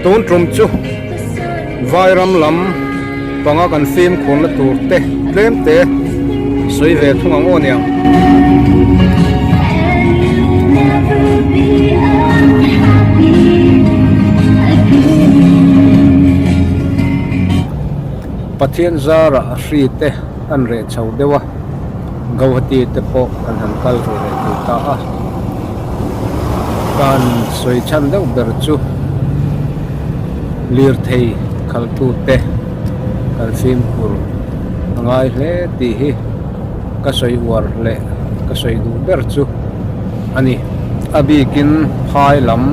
Tun tum chu Vairam lam panga kan fimkhurna tur te tlem te sawi ve thung ang aw niang. Pathian zara a hri te an reh chho deuh a, Guwahati te pawh kan han kal ve leh thei ta a. Kan sawi chhan deuh ber chu lirthei khaltu te kan fimkhur a ngai hle tih hi ka sawi uar leh ka sawi duh ber chu a ni. A bikin phai lam,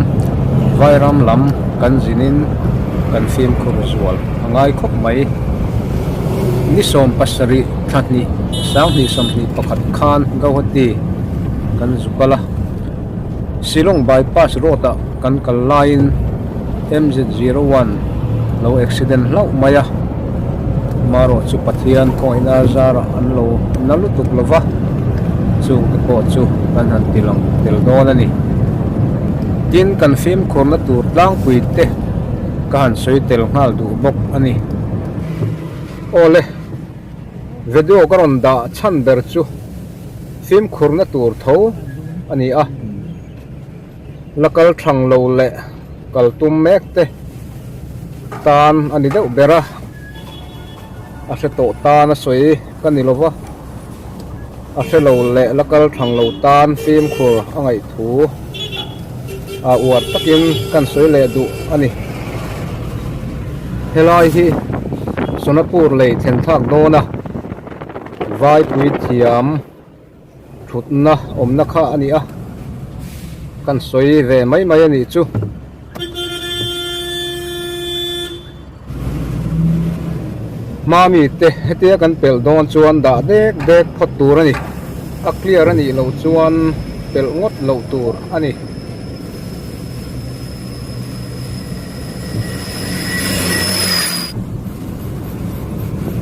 vairam lam kan zinin kan fimkhur zual a ngai khawp mai. Ni 70 thla hnih 20 21 khan Guwahati kan zu kal a, Shillong bypass road ah kan kal laiin MZ01 lo accident hlauh mai a, marawh chu Pathian khawngaihna a zarah an lo na lutuk lo va, chungte pawh chu kan han ti lang tel dawn a ni. Tin, kan fimkhurna tur tlangpui te ka han sawi tel nghal duh bawk a ni. Awle, video ka rawn dah chhan ber chu. Fimkhurna tur tho a ni a, la kal thang lo leh kal tum mek te tan a ni deuh ber a, a hre tawh tan a sawi ka ni lova, a hre lo leh la kal thang lo tan fimkhur a ngaih thu a uar takin kan sawi leh duh a ni. Helai hi Sonapur lei thlen thlak dawn a. Vaipui thiam thutna awmna kha a ni a, kan sawi ve mai mai a nih chu. Hmami te hetia kan pelh dawn chuan dah dek dek phawt tur a ni, a clear a nih loh chuan pelh ngawt loh tur a ni.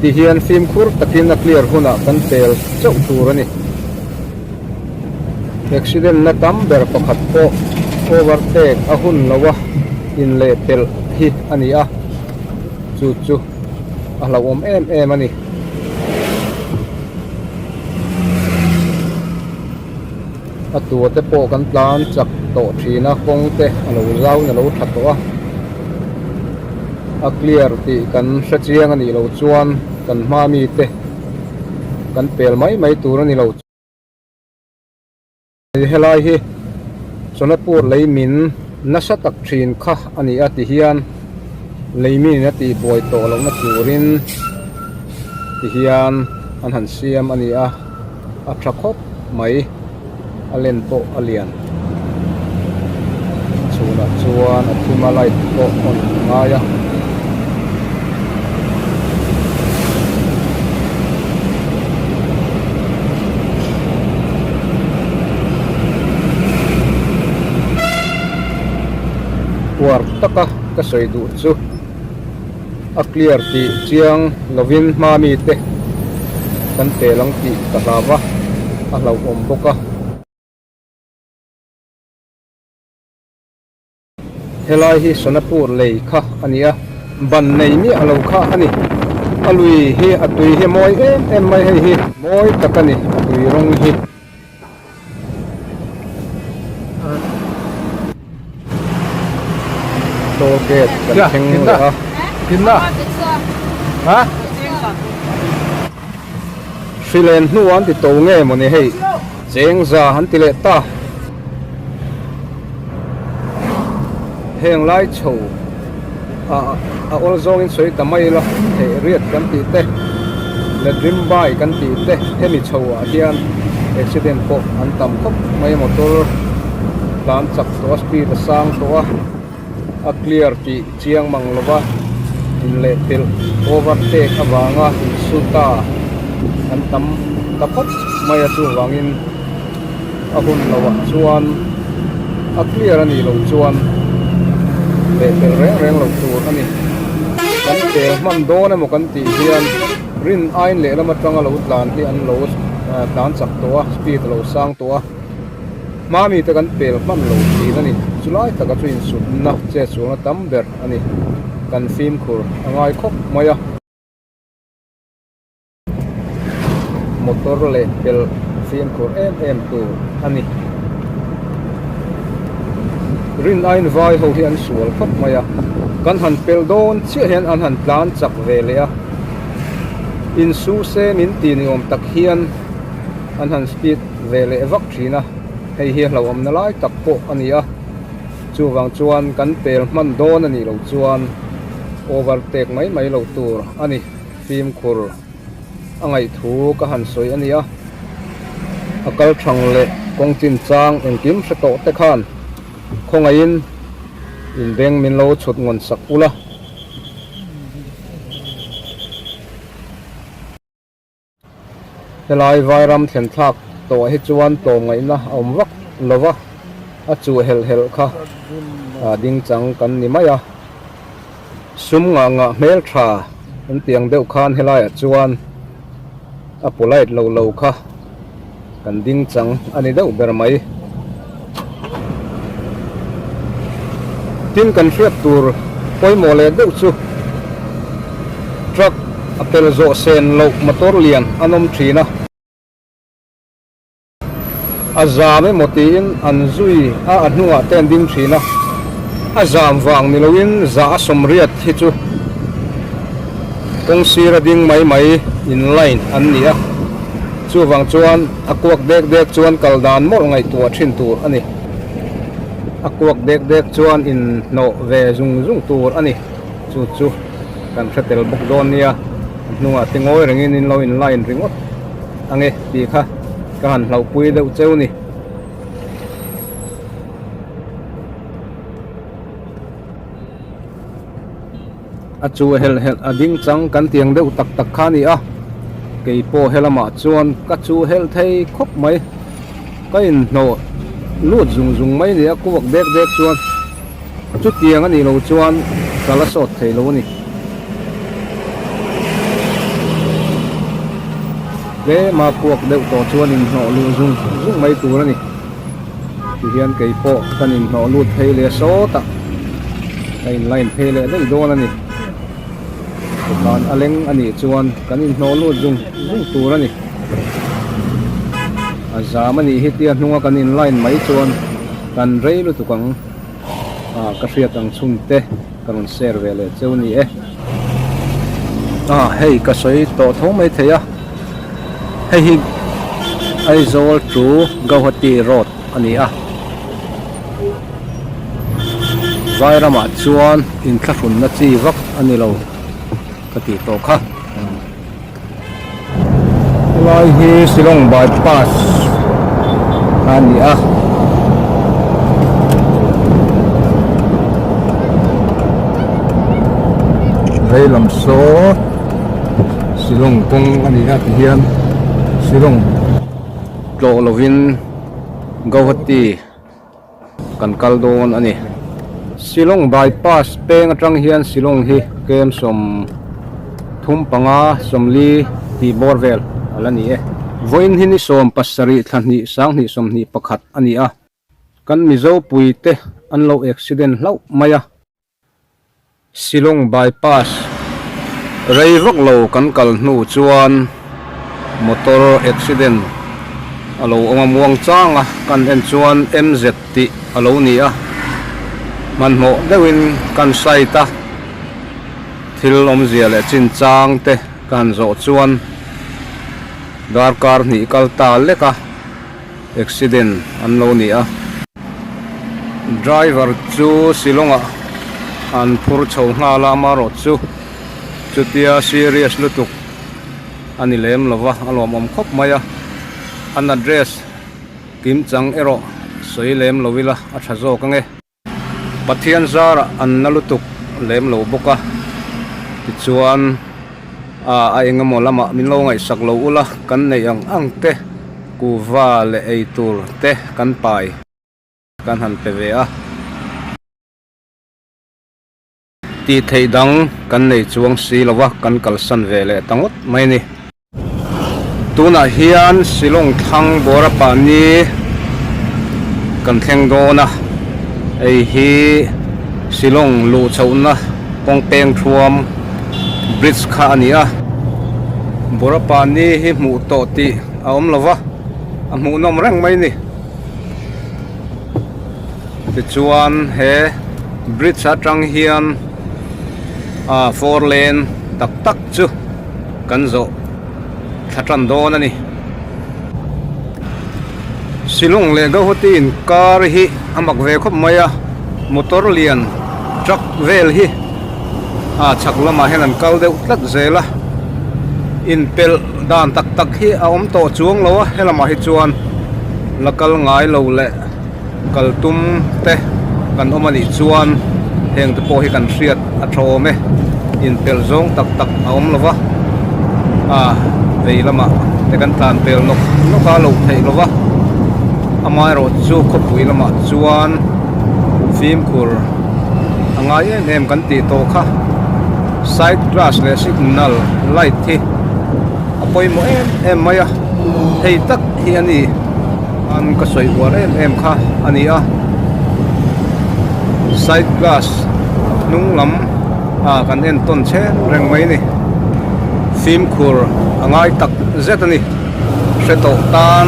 Ti hian fimkhur takin a clear hunah kan pel chauh tur a ni. Accident na tam ber pakhat pawh overtake a hun lo a inleh pelh hi a ni a, chu chu a hlauhawm em em a ni. A tua te pawh kan tlan chak tawh thin a kawng te a lo zau in a lo tha tawh a a clear tih kan hre chiang a nih loh chuan kan hma mi te kan pel mai mai tur a ni lo. Helai hi Sonapur lei min nasa tak thin kha a ni a ti hian lei min a tih buai tawh lohna turin ti hian an han siam a ni a. A tha khawp mai, a len pawh a lian. Chhunah chuan a thim a light pawh on a ngai a. Uar taka ka sawi duh chu. A clear tih chiang lovin hma mite kan tel ang tih ka hlau va, a hlauhawm bawk a. Helai hi Sonapur lei kha a ni a, ban nei miah lo kha a ni. A lui hi a tui hi mawi em em mai hei hi, mawi tak a ni a tui rawng hi. Toll gate kan thleng leh a. Hrilen hnu an ti to nge mawni hei cheng za an ti leh ta. Heng lai chho a a awl zawngin sawi ta mai ila theih riat kan tih te Ladrim bai kan tih te hemi chho ah hian accident pawh an tam khawp mai a motor tlan chak tawh a speed a sang tawh a a clear tih chiang mang lo va in leh pelh overtake avanga insu ta an tam ta khawp mai a chuvangin a hun lo ah chuan a clear a nih loh chuan leh pelh reng reng loh tur a ni. Kan tel hman dawn emaw kan tih hian rin ain lehlam atanga lo tlan hi an lo tlan chak tawh a, speed a lo sang tawh a, hma mite kan pel hman lo thin a ni. Chulai taka chu insutna chet sualna tam ber a ni. Kan fimkhur a ngai khawp mai a. Motor leh pelh fimkhur em em tur a ni. Rin aiin vai ho hi an sual khawp mai a, kan han pelh dawn chiah hian an han tlan chak ve leh a, insu se min ti ni awm tak hian an han speed ve leh vak thin a, hei hi a hlauhawmna lai tak pawh a ni a, chuvang chuan kan pel hman dawn a nih loh chuan overtake mai mai loh tur a ni. Fimkhur a ngaih thu ka han sawi a nia, a kal thang leh kawng chin chang engkim hre tawh te khan khawngaihin inbeng min lo chhut ngawn sak ula. Helai vairam thlen thlak tawh hi chuan tlawmngaihna a awm vak lo va, a chuh helh helh kha ding chang kan ni mai a. Sum ngah ngah hmel tha an ti ang deuh khan helaiah chuan a polite lo lo kha kan ding chang a ni deuh ber mai. Tin kan hriat tur pawimawh leh deuh chu truck a pel zawh sen loh motor lian an awm thin a. A zam emaw tiin an zui a, a hnungah te an ding thin a. A zam vang ni loin zah a sawmriat hi chu kawng sira ding mai mai in line an ni a. Chuvang chuan a kuak dek dek chuan kal dan mawlh ngaihtuah thin tur a ni. A kuak dek dek chuan inhnawh ve zung zung tur a ni. Chu chu kan hre tel bawk dawn nia. A hnungah te ngawi rengin in lo in line ringawt ange tih kha ka han hlauhpui deuh cheu ni. A chu helh helh a ding chang kan tiang deuh tak tak kha a ni a, kei pawh helamah chuan ka chu helh thei khawp mai, ka inhnawh lut zung zung mai a ni a, kuak dek dek chuan chutiang a nih loh chuan ka la sawt thei lo a ni. Tlema kuak deuh tawh chuan inhnawh luh zung zung mai tur a ni. Tihian kei pawh kan inhnawh lut phei leh sawt a, ka in line phei leh daih dawn a ni. Dawhkan a leng a nih chuan kan inhnawh lut zung zung tur a ni. A zam a nih hi tia hnunga kan in line mai chuan kan rei lutuk ang a, ka hriat ang chhun te ka rawn share ve leh cheu ni e. Ah hei ka sawi tawh tho mai thei a. Hei hi Aizawl to Gauhati road a ni a, Vairamah chuan inthlahrunna chi vak a ni lo ka tih tawh kha. Helai hi Shillong bypass a ni a. Veilam saw. Shillong kawng a ni a tihian Shillong tlawh lovin Guwahati kan kal dawn a ni. Shillong bypass peng atang hian Shillong hi kem 35 40 tih bawr vel a la ni e. Vawiin hi ni 17 thla hnih 2021 a ni a, kan Mizo puite an lo accident hlauh mai a. Shillong bypass rei vak lo kan kal hnu chuan motor accident a lo awm a muang chang a, kan en chuan MZ tih a lo ni a, hmanhmawh deuhin kan site a thil awmzia leh chinchang te ka han zawh chuan darkar hnih kal ta lek a accident an lo ni a. Driver chu Shillong ah an phur chho nghal a amaherawh chu chutia serious lutuk a ni lem lo va a lawmawm khawp mai a an address kim chang erawh sawi lem lo ila a tha zawk ange. Pathian zarah an na lutuk lem lo bawk a tichuan a engemaw lamah min lo ngaihsak lo ula kan neih ang ang te kuhva leh eitur te kan pai kan han pe ve a. Tih theih dang kan nei chuang si lo va, kan kalsan ve leh ta ngawt mai a ni. Tunah hian Shillong thlang Borapani kan thleng dawn a, hei hi Shillong luh chhohna kawng peng thuam bridge kha a ni a. Borapani hi hmuh tawh tih a awm lo va, a hmuhnawm reng mai a ni. Tichuan he bridge atang hian ah four lane tak tak chu kan zawh thla tan dawn a ni. Shillong leh Guwahati inkar hi a mak ve khawp mai a, motor lian truck vel hi ah chhak lamah hian an kal deuh tlat zel a, inpelh dan tak tak hi a awm tawh chuang lo a, helamah hi chuan la kal ngai lo leh. Kal tum te kan awm a nih chuan heng te pawh hi kan hriat a tha awm e, inpelh zawng tak tak a awm lo va, a vei lamah te kan tlan pel nawk nawk a loh theih lo va, amaherawh chu khawpui lamah chuan fimkhur a ngai em em kan tih tawh kha side glass leh signal light hi a pawimawh em em mai a, hei tak hi a ni. An ka sawi uar em em kha a ni a, side glass hnung lam ah kan en tawn chhen reng mai a ni, fimkhur a ngai tak zet a ni, hre tawh tan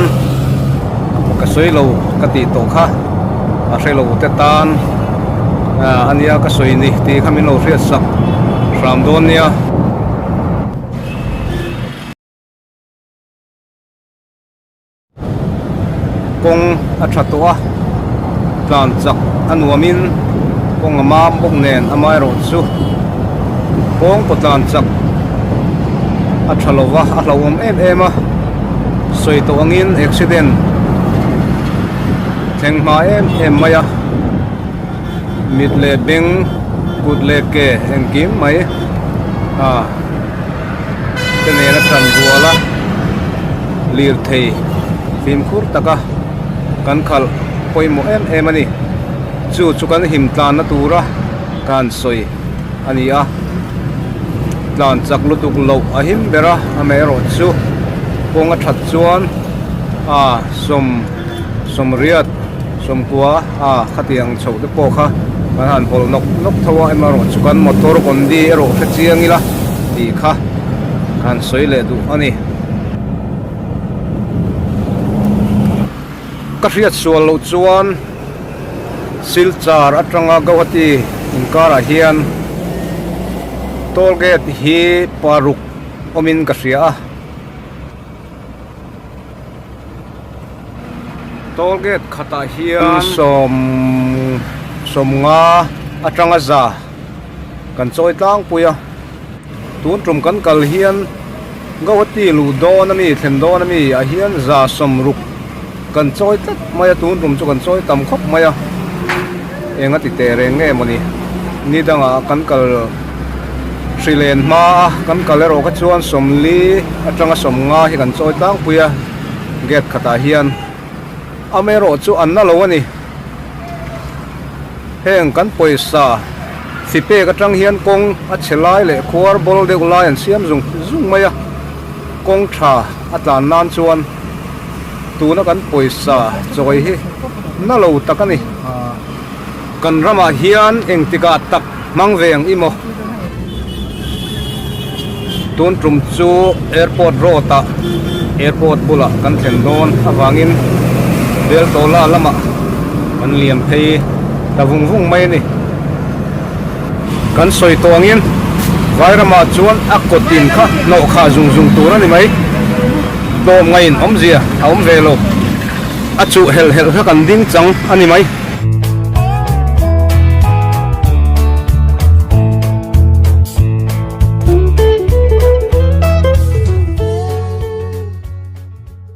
ka sawi lo ka tih tawh kha a hre lo te tan a nia ka sawi ni tih kha min lo hriat sak hram dawn nia. Kawng a tha tawh a, tlan chak a nuamin kawng a mam bawk nen amaherawh chu kawng pawh tlan chak a tha lo va, a hlauhawm em em a, sawi tawh angin accident thleng hma em em mai a, mit leh beng kut leh ke engkim mai a. Te nena tan rual a lirthei fimkhur taka kan khalh pawimawh em em a ni. Chu chu kan him tlanna tura kan sawi a ni a, tlan chak lutuk loh a him ber a, amaherawh chu kawng a that chuan a sawm sawmriat sawmkua a khatiang chhoh te pawh kha kan han hawlh nawk nawk tho a amaherawh chu kan motor condi erawh hre chiang ila tih kha ka han sawi leh duh a ni. Ka hriat sual loh chuan Silchar atanga Guwahati inkarah hian toll gate hi paruk awmin ka hria a. Toll gate khatah hian 75 atanga za kan chawi tlangpui a, tun tum kan kal hian Guwahati luh dawn ami thlen dawn ami ah hian 60 kan chawi tlat mai a, tun tum chu kan chawi tam khawp mai a, eng a ti teh reng nge mawni ni dangah kan kal hri len hma a kan kal erawh kha chuan 40 atanga 50 hi kan chawi tlangpui a. Gate khatah hian amaherawh chu an na lo a ni. Heng kan pawisa fi pek atang hian kawng a chhe lai leh khuar bawl deuh lai an siam zung zung mai a, kawng tha a tlan nan chuan tuna kan pawisa chawi hi na lo tak a ni. Kan ramah hian engtikah tak hmang ve ang i maw? Tun tum chu airport road ah airport bulah kan thlen dawn avangin Beltola lamah kan liam phei ta vung vung mai a ni. Kan sawi tawh angin Vairamah chuan a kawtin kha hnawh khah zung zung tur a ni mai. Tlawm ngaiin awmzia a awm ve lo. A chuh helh helh kha kan ding chang a ni mai.